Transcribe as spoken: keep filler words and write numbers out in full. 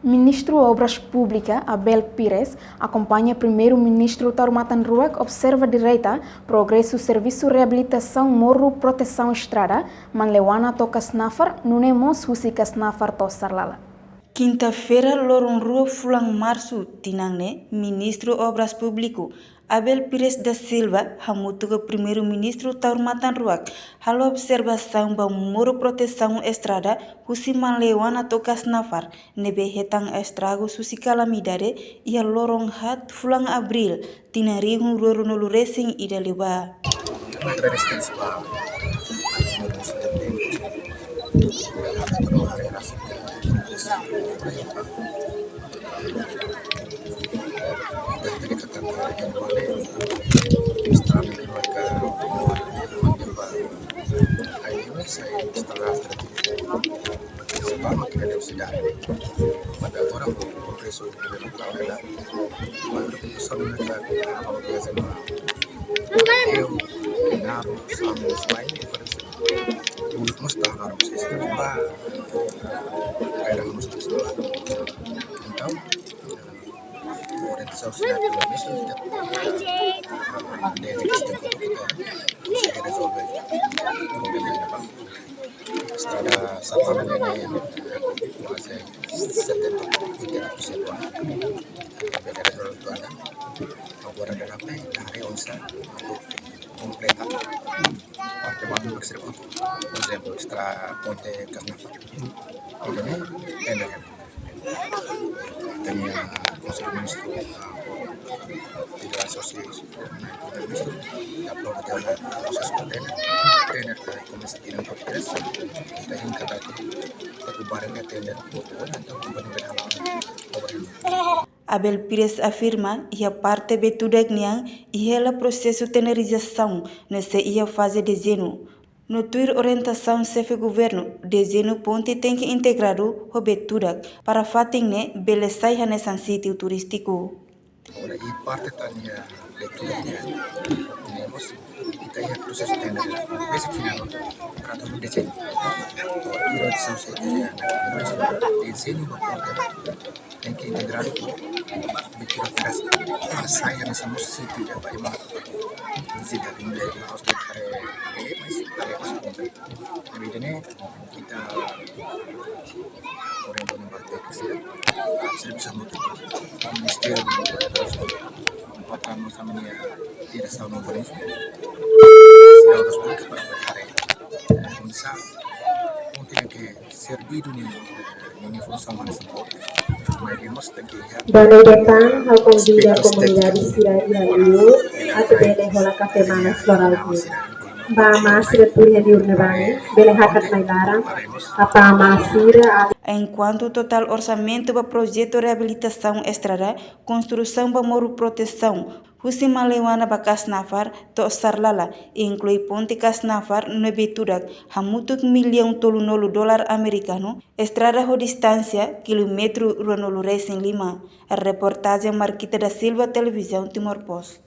Ministru Obras Públikas, Abel Pires, akompaña Primeiru-Ministru Taur Matan Ruak observa direta progresu servisu reabilitasaun Morro Protesaun Estrada Manleuana to'o Kasnafar, nune'e mós husi Kasnafar to'o Sarlala. Kinta-feira, loron rua fulan Marsu, tinan ne'e, Ministru Obras Públikas, Abel Pires da Silva, hamutuk ho Primeiru-Ministru Taur Matan Ruak, halo observasaun ba Morro Protesaun Estrada husi Manleuana to'o Kasnafar, ne'ebé hetan estragu husi kalamidade iha loron haat fulan Abríl, tinan rihun rua ruanulu resin ida liubá. Sebab makin ada usia dah. Pada orang progresu dari lokal ada. Baru kita sambil nak awak biasa mah. Eu, benar, sama, selain itu, mulut mustahil harus istilah. Kadang mesti sekolah. Então, orientasaun sira pela mesa, desde que se tem que rezolver problema de paz. Estrada Santana ne'e kuaze setenta, oitenta por cento. Bele rezolve tuan. Agora dá para dar onça completa. Parte balu berserikat. Por exemplo, estrada ponte Kasnafar. Entaun, tender. Tender Konsellu Ministru, ah, Federasaun Sivil, Ministru, ya aprova tiha ona prosesu tender. Tender komesa tinan tiga. Ita inka data, ita ku barang tender, entaun kompañia bele halo obra. Abel Pires afirma, iha parte Betudak nian, iha hela prosesu tenderizasaun, no sei iha faze dezeñu. No tuir orientasaun Xefe Governu, dezeñu ponte tenke integradu ho Betudak, para fatin ne'e bele sai hanesan sítiu turístiku. Ora, iha parte tan iha Betudak nian, tenemos, ita iha prosesu tender, basic final, para todo dezeñu. Ora, orientasaun Xefe Governu, dezeñu ba ponte, tenke integradu ho Betudak para sai hanesan sítiu ida ba ema vizita, ema hospitál, eh, mas para ema. Entaun, ita orientasaun ba teknik sira, servisu hamutuk ho Ministériu Kota no Samania, Diresaun Urbanismu, sira hotu para prepara. Komesa, ponte ke servisu nian, ninia funsaun hanesan ponte. Mas de mos tenke iha. Dala ida tan, ha'u konvida komunidade sira iha li'ur atu bele hola kafé manas floral. Ba mós sira tuir iha li'ur ne'ebá ne'e, bele hakat mai laran, apá amá sira. Enkuantu totál orsamentu ba projetu reabilitasaun estrada, konstrusaun ba Morro Protesaun, husi Manleuana ba Kasnafar to'o Sarlala, inklui ponte Kasnafar no Betudak, hamutuk millaun tolunulu dolar amerikanu, estrada ho distánsia kilómetru ruanulu resin lima. Reportajen Marquita da Silva, Televizaun Timor Post.